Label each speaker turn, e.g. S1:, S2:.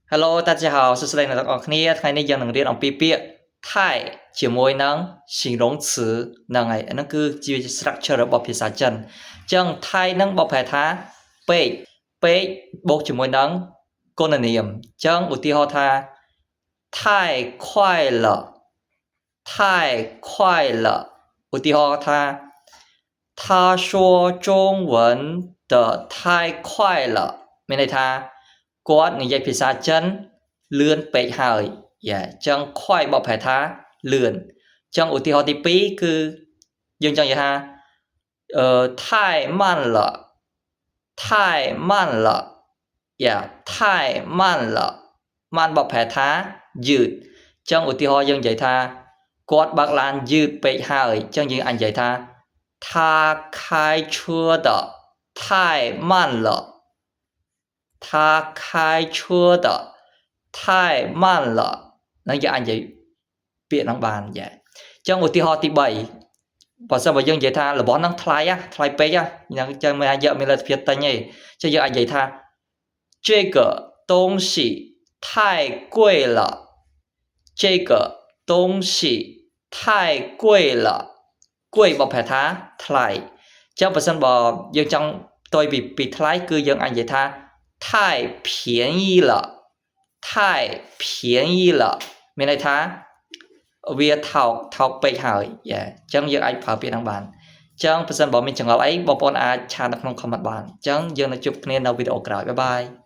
S1: Hello 大家好សួស្តីអ្នកទាំងអស់គ្នាថ្ងៃនេះយើងនឹងរៀនអំពីពាក្យ太ជាមួយនឹង形容詞ហ្នឹងហើយអាហ្នឹងគឺជា structure របស់ភាសាចិនអញ្ចឹង太ហ្នឹងបកប្រែថាពេកពេកបូកជាមួយនឹងគុណនាមអញ្ចឹងឧទាហរណ៍ថា太快了太快了ឧទាហរណ៍ថា他说中文的太快了មានន័យថាគាត់និយាយភាសាចិនលឿនពេកហើយយ៉ាអញ្ចឹង 快បកប្រែថាលឿនអញ្ចឹងឧទាហរណ៍ទី2គឺយើងចង់និយាយថាអឺ太慢了太慢了យ៉ា太慢了慢បកប្រែថាយឺតអញ្ចឹងឧទាហរណ៍យើងនិយាយថាគាត់បើកឡានយឺតពេកហើយអញ្ចឹងយើងអាចនិយាយថា他开车的太慢了他开车的太慢了នឹងយើងអាចនិយាយពាក្យហ្នឹងបានយ៉ាអញ្ចឹងឧទាហរណ៍ទី3បើសិនបើយើងនិយាយថារបស់ហ្នឹងថ្លៃថ្លៃពេកហ្នឹងចឹងមិនអាចយកមានលទ្ធភាពទិញទេអញ្ចឹងយើងអាចនិយាយថា这个东西太贵了这个东西太贵了贵បកប្រែថាថ្លៃអញ្ចឹងបើសិនបើយើងចង់ផ្ទុយពីពីថ្លៃគឺយើងអាចនិយាយថា太便宜了太便宜了មានន័យថាវាថោកថោកពេកហើយយ៉ាអញ្ចឹងយើងអាចប្រើពាក្យហ្នឹងបានអញ្ចឹងបើសិនបើមានចម្ងល់អីបងប្អូនអាច chat នៅក្នុង comment បានអញ្ចឹងយើងនឹងជួបគ្នានៅវីដេអូក្រោយ bye bye.